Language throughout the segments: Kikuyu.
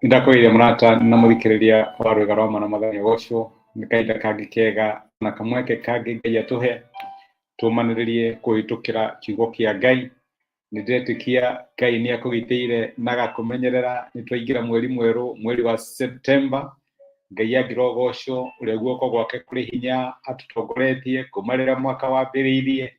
Nĩndakũgeithia mũrata na mũthikĩrĩria wa rwĩga rwa mana Mwathani agocwo. Nĩ kahinda kangĩ kega na kamweke kangĩ Ngai atũhe tũmanĩrĩrie kũhĩtũkĩra kiugo kĩa Ngai. Nĩndĩretĩkia Ngai nĩ akũgitĩire na agakũmenyerera. Nĩtwaingĩra mweri mwerũ, mweri wa September. Ngai angĩrogocwo ũrĩa guoko gwake kũrĩ hinya atũtongoretie kuma rĩrĩa mwaka wambĩrĩirie.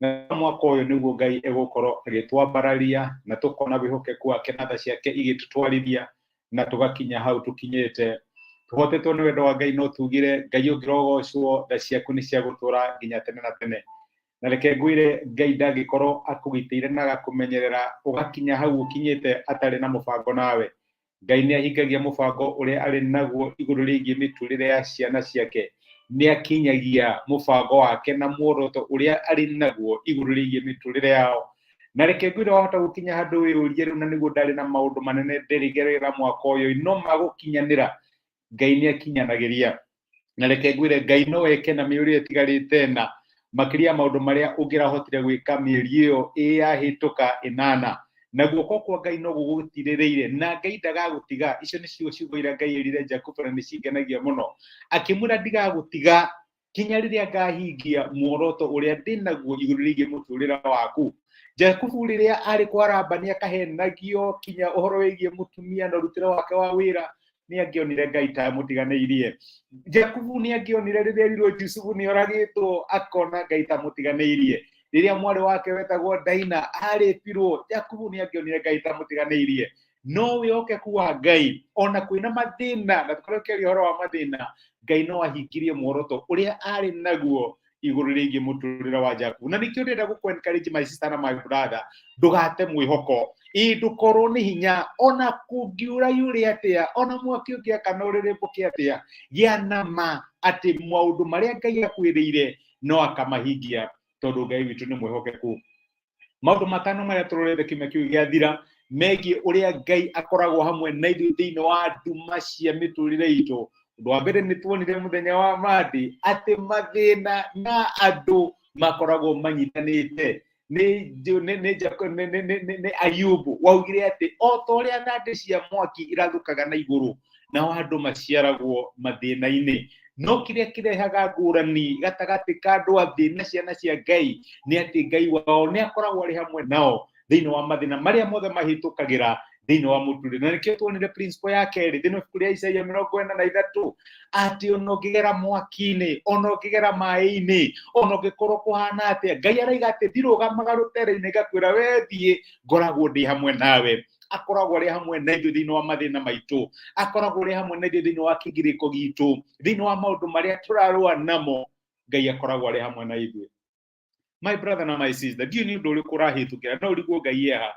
Na mwaka ũyũ nĩguo Ngai egũkorwo agĩtwambararia na tũkona wĩhokeku wake na tha ciake igĩtũtwarithia na tũgakinya hau tũkinyĩte. Tũhotetwo nĩ wendo wa Ngai no tugire Ngai ũngĩrogocwo, tha ciaku nĩ cia gũtũra nginya tene na tene. Na reke ngwĩre Ngai ndangĩkorwo akũgitĩire na agakũmenyerera ũgakinya hau ũkinyĩte atarĩ na mũbango nawe. Ngai nĩ ahingagia mũbango ũrĩa arĩ naguo igũrũ rĩgiĩ mĩtũrĩre ya ciana ciake. Nĩ akinyagia mũbango wake na muoroto ũrĩa arĩ naguo igũrũ rĩgiĩ mĩtũrĩre yao. Na reke ngwĩre wahota gũkinya handũ wĩyũrie rĩu na nĩguo ndarĩ na maũndũ manene ndĩrĩgerera mwaka ũyũ no magũkinyanĩra. Ngai nĩ akinyanagĩria. Na reke ngwĩre Ngai no eke na mĩeri ĩyo ĩtigarĩte ĩna makĩria ya maũndũ marĩa ũngĩrahotire gwĩka mĩeri ĩyo ĩyahĩtũka ĩnana. Na guoko kwa Ngai no gũgũtirĩrĩire na Ngai ndagagũtiga. Icio nĩcio ciugo iria Ngai erire Jakubu na nĩ cingenagia mũno. Akĩmwĩra ndigagũtiga kinya rĩrĩa ngahingia muoroto ũrĩa ndĩ naguo igũrũ rĩgiĩ mũtũrĩre waku. Jakubu rĩrĩa arĩ kwa Labani akahenagio kinya ũhoro wĩgiĩ mũtumia na ũrutĩre wake wa wĩra, nĩ angĩonire Ngai ta amũtiganĩirie. Jakubu nĩ angĩonire rĩrĩa erirwo Jusufu nĩ oragĩtwo, akona Ngai ta amũtiganĩirie. Rĩrĩa mwarĩ wake wetagwo Daina arĩpirwo, Jakubu nĩ angĩonire Ngai ta amũtiganĩirie. No wĩhokeku wa Ngai, ona kwĩna mathĩna, na tũkorwo tũkĩaria ũhoro wa mathĩna, Ngai no ahingirie muoroto ũrĩa arĩ naguo igũrũ rĩgiĩ mũtũrĩre wa Jakubu. Na nĩkĩo ndĩrenda gũkũ encourage my sister na my brother, ndũgate mwĩhoko, ĩ ndũkorwo nĩ hinya ona kũngiura yure atĩa, ona mwaki ũngĩakana ũrĩrĩmbũke atĩa, gĩa na ma atĩ maũndũ marĩa Ngai akwĩrĩire no akamahingia, tondũ Ngai witũ nĩ mwĩhokeku. Maũndũ matano marĩa tũrorete kiumia kĩu gĩathira megiĩ ũrĩa Ngai akoragwo hamwe na ithuĩ thĩinĩ wa nduma cia mĩtũrĩre itũ. Ũndũ wa mbere nĩ tuonire mũthenya wa Monday atĩ mathĩna na andũ makoragwo manyitanĩte. Nĩ Ayubu waugire atĩ o ta ũrĩa thandĩ cia mwaki irathũkaga na igũrũ, nao andũ maciaragwo mathĩna-inĩ. No kĩrĩa kĩrehaga ngũrani gatagatĩ ka andũ a thĩ na ciana cia Ngai nĩ atĩ Ngai wao nĩ akoragwo arĩ hamwe nao thĩinĩ wa mathĩna marĩa mothe mahĩtũkagĩra thĩinĩ wa mũtũrĩre. Na nĩkĩo tuonire principle ya kerĩ thĩinĩ wa ibuku rĩa Isaia 43 atĩ ona ũngĩgera mwaki-inĩ, ona ũngĩgera maĩ-inĩ, ona ũngĩkorwo kũhana atĩa, Ngai araiga atĩ ndirũgamaga rũtere-inĩ ngakwĩra we thiĩ, ngoragwo ndĩ hamwe nawe. Akoragwo arĩ hamwe na ithuĩ thĩinĩ wa mathĩna maitũ, akoragwo arĩ hamwe na ithuĩ thĩinĩ wa kĩgirĩko gitũ, thĩinĩ wa maũndũ marĩa tũrarũa namo, Ngai akoragwo arĩ hamwe na ithuĩ. My brother na my sister, ndiũĩ nĩ ũndũ ũrĩkũ ũrahĩtũkĩra, no ũrigwo Ngai eha.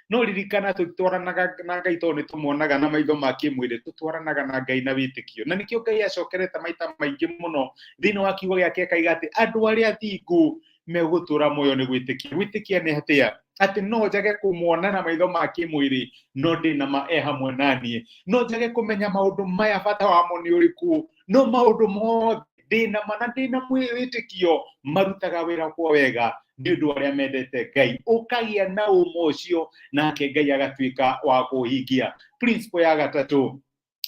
No ririkana tũtwaranaga na Ngai tondũ nĩ tũmuonaga na maitho ma kĩmwĩrĩ, tũtwaranaga na Ngai na wĩtĩkio. Na nĩkĩo Ngai acokerete maita maingĩ mũno thĩinĩ wa kiugo gĩake akaiga atĩ andũ arĩa athingu megũtũra muoyo nĩ gwĩtĩkia. Gwĩtĩkia nĩ atĩa? Atĩ no njage kũmuona na maitho ma kĩmwĩrĩ, no ndĩ na ma e hamwe na niĩ. No njage kũmenya maũndũ maya bata wamo nĩ ũrĩkũ, no maũndũ mothe ndĩ na ma na ndĩ na wĩtĩkio marutaga wĩra kwa wega nĩ ũndũ wa arĩa mendete Ngai. Ũkagĩa na ũma ũcio nake Ngai agatuĩka wa kũhingia. Principle ya gatatũ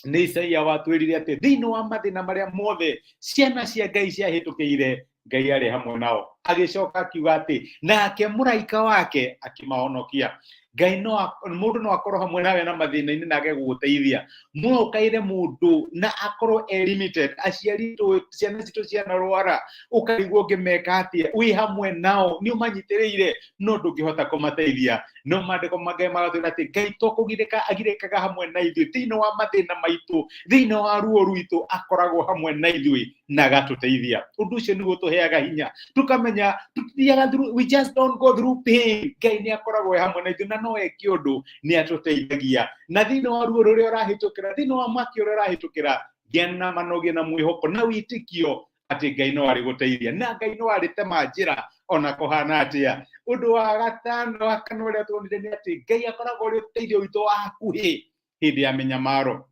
nĩ Isaia watwĩrire atĩ thĩinĩ wa mathĩna marĩa mothe ciana cia Ngai ciahĩtũkĩire, Ngai arĩ hamwe nao. Agĩcoka akiuga atĩ nake mũraika wake akĩmahonokia. Ngai no mũndũ no akorwo hamwe nawe na mathĩna-inĩ na age gũgũteithia. No ũkaĩre mũndũ na akorwo e limited. Aciari tũ, ciana citũ cianarwara, ũkarigwo ũngĩmeka atĩa, wĩ hamwe nao, nĩ ũmanyitĩrĩire, no ndũngĩhota kũmateithia. No maandĩko ma Ngai magatwĩra atĩ Ngai to kũgirĩka agirĩkaga hamwe na ithuĩ thĩinĩ wa mathĩna maitũ, thĩinĩ wa ruo rwitũ, akoragwo hamwe na ithuĩ na agatũteithia. Ũndũ ũcio nĩguo ũtũheaga hinya, tũkamenya tũtithiaga through, we just don't go through pain. Ngai nĩ akoragwo e hamwe na ithuĩ na no eke ũndũ, nĩ atũteithagia. Na thĩinĩ wa ruo rũrĩa ũrahĩtũkĩra, thĩinĩ wa mwaki ũrĩa ũrahĩtũkĩra, gĩa na ma na ũgĩe na mwĩhoko na wĩtĩkio atĩ Ngai no arĩgũteithia na Ngai no arĩtema njĩra ona kũhana atĩa. Ũndũ wa gatano wa kana ũrĩa tuonire nĩ atĩ Ngai akoragwo arĩ ũteithio witũ wa hakuhĩ hĩndĩ ya mĩnyamaro.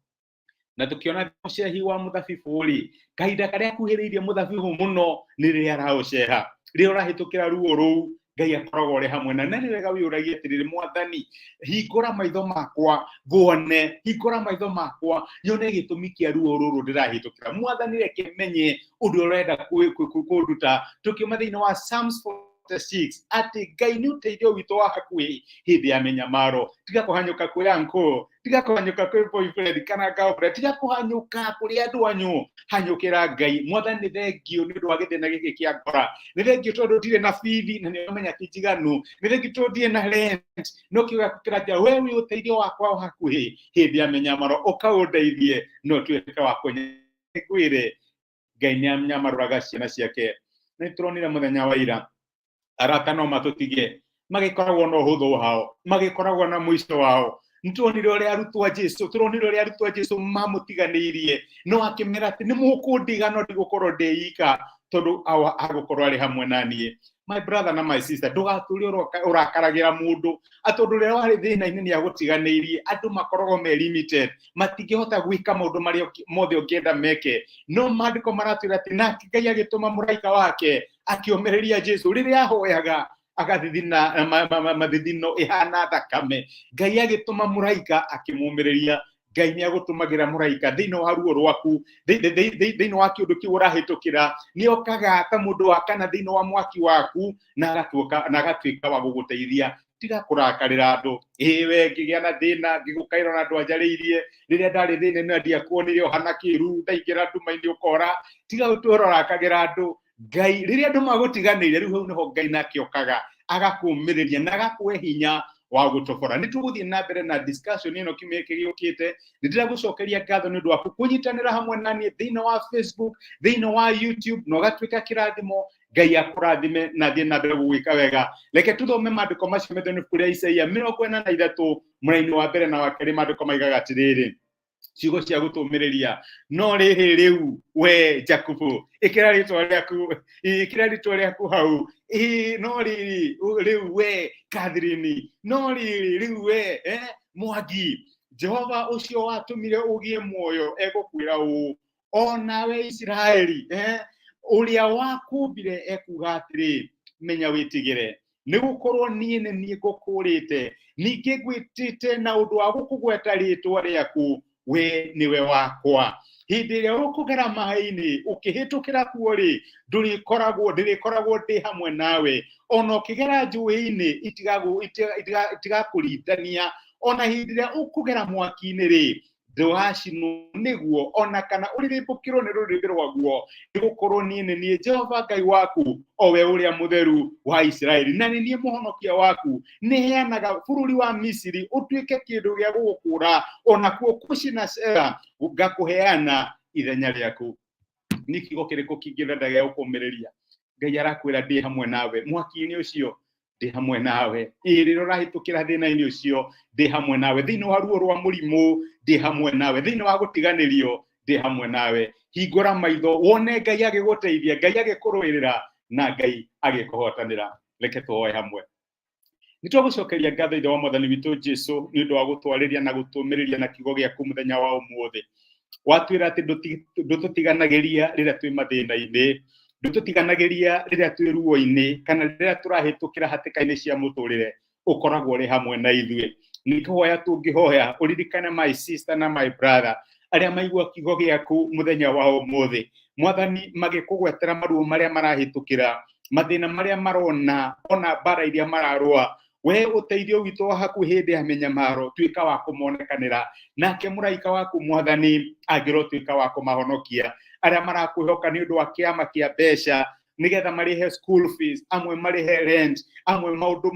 Na tũkĩona mũcehi wa mũthabibũ rĩ, kahinda karĩa akuhĩrĩirie mũthabibũ mũno nĩ rĩrĩa araũceha, rĩrĩa ũrahĩtũkĩra ruo rũu, Ngai akoragwo arĩ hamwe na nĩ wega wĩyũragie atĩrĩrĩ, Mwathani, hingũra maitho makwa nguone, hingũra maitho makwa nyone gĩtũmi kĩa ruo rũrũ ndĩrahĩtũkĩra. Mwathani, reke menye ũndũ ũrenda kũnduta. Tũkiuma thĩinĩ wa Psalms 46 atĩ Ngai nĩ ũteithio witũ wa hakuhĩ hĩndĩ ya mĩnyamaro. Tiga kũhanyũka kwĩ uncle, tiga kũhanyũka kwĩ boyfriend kana girlfriend, tiga kũhanyũka kũrĩ andũ anyu, hanyũkĩra Ngai. Mwathani, nĩ thengio nĩ ũndũ wa gĩthĩna gĩkĩ kĩa ngora, nĩ thengio tondũ ndirĩ na bithi na nĩ ũramenya ti njiganu, nĩ thengio tondũ ndirĩ na rent, no kiugo gĩaku kĩranjĩra we wĩ ũteithio wakwa wa hakuhĩ hĩndĩ ya mĩnyamaro, ũkaũndeithie no tuĩke wa kũnyĩkwĩre. Ngai nĩ anyamarũraga ciana ciake. Nĩ tũronire mũthenya wa ira arata no matũtige, magĩkoragwo na ũhũthũ wao, magĩkoragwo na mũico wao. Nĩtuonire ũrĩa arutwo a Jesu, tũronire ũrĩa arutwo a Jesu mamũtiganĩirie, no akĩmera atĩ nĩ mũkũndiga no ndigũkorwo ndĩ ika, tondũ awa agũkorwo arĩ hamwe na niĩ. My brother na my sister, ndũgatũre ũrakaragĩra mũndũ atĩ ũndũ ũrĩa warĩ thĩna-inĩ nĩ agũtiganĩirie. Andũ makoragwo me limited, matingĩhota gwĩka maũndũ marĩa mothe ũngĩenda meke, no maandĩko maratwĩra atĩ nake Ngai agĩtũma mũraika wake akĩũmĩrĩria Jesu rĩrĩa ahoyaga agathithina mathithino ĩhana thakame. Ngai agĩtũma mũraika akĩmũmĩrĩria. Ngai nĩ agũtũmagĩra mũraika thĩinĩ wa ruo rwaku, thĩinĩ wa kĩũndũ kĩu ũrahĩtũkĩra. Nĩ okaga ta mũndũ wa kana thĩinĩ wa mwaki waku na agatuĩka na agatuĩka wa gũgũteithia. Tiga kũrakarĩra andũ. Ĩĩ, we ngĩgĩa na thĩna ngĩgũkaĩra na andũ anjarĩirie rĩrĩa ndarĩ thĩna na ndiakuonire ũhana kĩru, ndaingĩra nduma-inĩ ũkora. Tiga gũtũra ũrakagĩra andũ. Ngai rĩrĩa andũ magũtiganĩire, rĩu hau nĩho Ngai nake okaga agakũmĩrĩria na agakũhe hinya wa gũtobora. Nĩ tũgũthiĩ na mbere na discussion ĩno kiumia gĩkĩ gĩũkĩte. Nĩ ndĩragũcokeria ngatho nĩ ũndũ waku kũnyitanĩra hamwe na niĩ thĩinĩ wa Facebook, thĩinĩ wa YouTube, na ũgatuĩka kĩrathimo. Ngai akũrathime na thiĩ na mbere gũgwĩka wega. Reke tũthome maandĩko macio methũ nĩ ibuku rĩa Isaia 43 mũraini wa mbere na wa kerĩ. Maandĩko maigaga atĩrĩrĩ, ciugo cia gũtũmĩrĩria: no rĩrĩ, rĩu we Jakubu, ĩkĩra rĩtwa rĩaku, ĩkĩra rĩtwa rĩaku hau. Ĩ, no rĩrĩ rĩu we Catherine, no rĩrĩ rĩu we Mwangi, Jehova ũcio watũmire ũgĩe muoyo egũkwĩra ũũ, o nawe Isiraeli, ũrĩa wakũmbire ekuga atĩrĩ, menya wĩtigĩre, nĩ gũkorwo niĩ nĩ niĩ ngũkũrĩte, ningĩ ngwĩtĩte na ũndũ wa gũkũgweta rĩtwa rĩaku, we nĩwe wakwa. Hĩndĩ ĩrĩa ũkũgera maĩ-inĩ ũkĩhĩtũkĩra kuo rĩ, ndũrĩkoragwo ndĩrĩkoragwo ndĩ hamwe nawe, ona ũkĩgera njũĩ-inĩ itigakũrindania, ona hĩndĩ ĩrĩa ũkũgera mwaki-inĩ rĩ, ndũgacinwo nĩguo, ona kana ũrĩrĩmbũkĩrwo nĩ rũrĩrĩmbĩ rwaguo, nĩgũkorwo niĩ nĩ niĩ Jehova Ngai waku, o we Ũrĩa Mũtheru wa Isiraeli, na nĩ niĩ Mũhonokia waku. Nĩheanaga bũrũri wa Misiri ũtuĩke kĩndũ gĩa gũgũkũra, onakuo Kushi na Seba ngakũheana ithenya rĩaku. Nĩ kiugo kĩrĩkũ kĩngĩ ũrenda gĩa gũkũmĩrĩria? Ngai arakwĩra ndĩ hamwe nawe mwaki-inĩ ũcio, ndĩ hamwe nawe. Ĩ, rĩrĩa ũrahĩtũkĩra thĩna-inĩ ũcio, ndĩ hamwe nawe. Thĩinĩ wa ruo rwa mũrimũ, ndĩ hamwe nawe. Thĩinĩ wa gũtiganĩrio, ndĩ hamwe nawe. Hingũra maitho wone Ngai agĩgũteithia, Ngai agĩkũrũĩrĩra na Ngai agĩkũhotanĩra. Reke tũhoe hamwe. Nĩ twagũcokeria ngatho, Ithe wa Mwathani witũ Jesu, nĩ ũndũ wa gũtwarĩria na gũtũmĩrĩria na kiugo gĩaku mũthenya wa ũmũthĩ. Watwĩra atĩ ndũtũtiganagĩria rĩrĩa twĩ mathĩna-inĩ, ndũtũtiganagĩria rĩrĩa twĩ ruo-inĩ kana rĩrĩa tũrahĩtũkĩra hatĩka-inĩ cia mũtũrĩre, ũkoragwo ũrĩ hamwe na ithuĩ. Nĩ kũhoya tũngĩhoya ũririkane my sister na my brother arĩa maigua kiugo gĩaku mũthenya wa ũmũthĩ, Mwathani, magĩkũgwetera maruo marĩa marahĩtũkĩra, mathĩna marĩa marona, ona mbara iria mararũa. We ũteithio witũ wa hakuhĩ hĩndĩ ya mĩnyamaro, tuĩka wa kũmonekanĩra, nake mũraika waku, Mwathani, angĩrotuĩka wa kũmahonokia. Arĩa marakwĩhoka nĩ ũndũ wa kĩama kĩa mbeca nĩgetha marĩhe school fees, amwe marĩhe rent, amwe maũndũ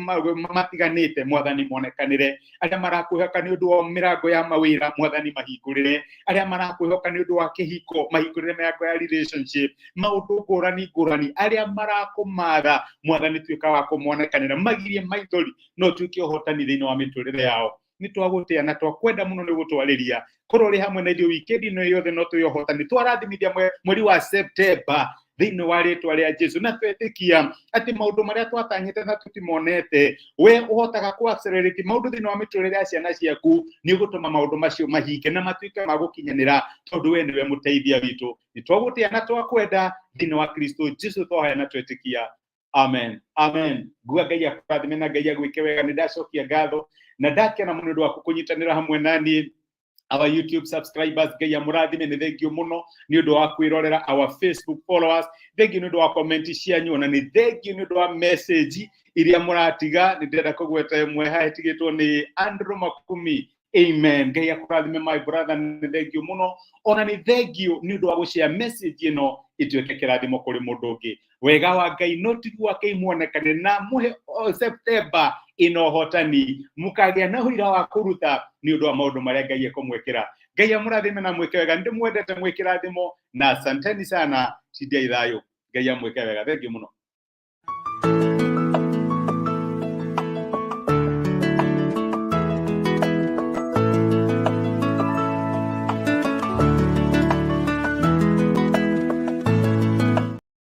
matiganĩte, Mwathani, monekanĩre. Arĩa marakwĩhoka nĩ ũndũ wa mĩrango ya mawĩra, Mwathani, mahingũrĩre. Arĩa marakwĩhoka nĩ ũndũ wa kĩhiko, mahingũrĩre mĩrango ya relationship, maũndũ ngũrani ngũrani. Arĩa marakũmatha, Mwathani, tuĩka wa kũmonekanĩra, magirie maithori no tuĩke ũhotani thĩinĩ wa mĩtũrĩre yao. Nĩ twagũtĩa na twakwenda mũno nĩ gũtwarĩria. Korwo ũrĩ hamwe na ithuĩ wikendi ĩno yothe, no twĩ ũhotani. Twarathimithia mweri wa September thĩinĩ wa rĩtwa rĩa Jesu, na twetĩkia atĩ maũndũ marĩa twatanyĩte na tũtimonete, we ũhotaga ku accelerate maũndũ thĩinĩ wa mĩtũrĩre ya ciana ciaku, nĩ ũgũtũma maũndũ macio mahinge na matuĩke ma gũkinyanĩra, tondũ we nĩwe mũteithia witũ. Nĩ twagũtĩa na twakwenda thĩinĩ wa Kristo Jesu twahoya na twetĩkia. Amen, amen. Nguga Ngai akũrathime na Ngai agwĩke wega. Nĩ ndacokia ngatho na ndakena mũno nĩ ũndũ waku kũnyitanĩra hamwe naniĩ. Our YouTube subscribers, Ngai amũrathime, nĩ thengio mũno nĩ ũndũ wa kwĩrorera. Our Facebook followers, thengio nĩ ũndũ wa comment cianyu, ona nĩ thengio nĩ ũndũ wa message iria mũratiga. Nĩ ndĩrenda kũgweta ĩmwe haha ĩtigĩtwo nĩ Andrew Makumi. Amen, Ngai akũrathime, my brother, nĩ thengio mũno. Ona nĩ thengio nĩ ũndũ wa gũshare message ĩno ĩtuĩke kĩrathimo kũrĩ mũndũ ũngĩ. Wega wa Ngai no tiguo wake muonekane na muhe September ĩno ũhotani, mũkagĩa na ũira wa kũruta nĩ ũndũ wa maũndũ marĩa Ngai ekũmwĩkĩra. Ngai amũrathime na mwĩke wega. Nĩ ndĩmwendete, mwĩ kĩrathimo na asanteni sana. Cindiai thayũ. Ngai amwĩke wega. Thengio mũno.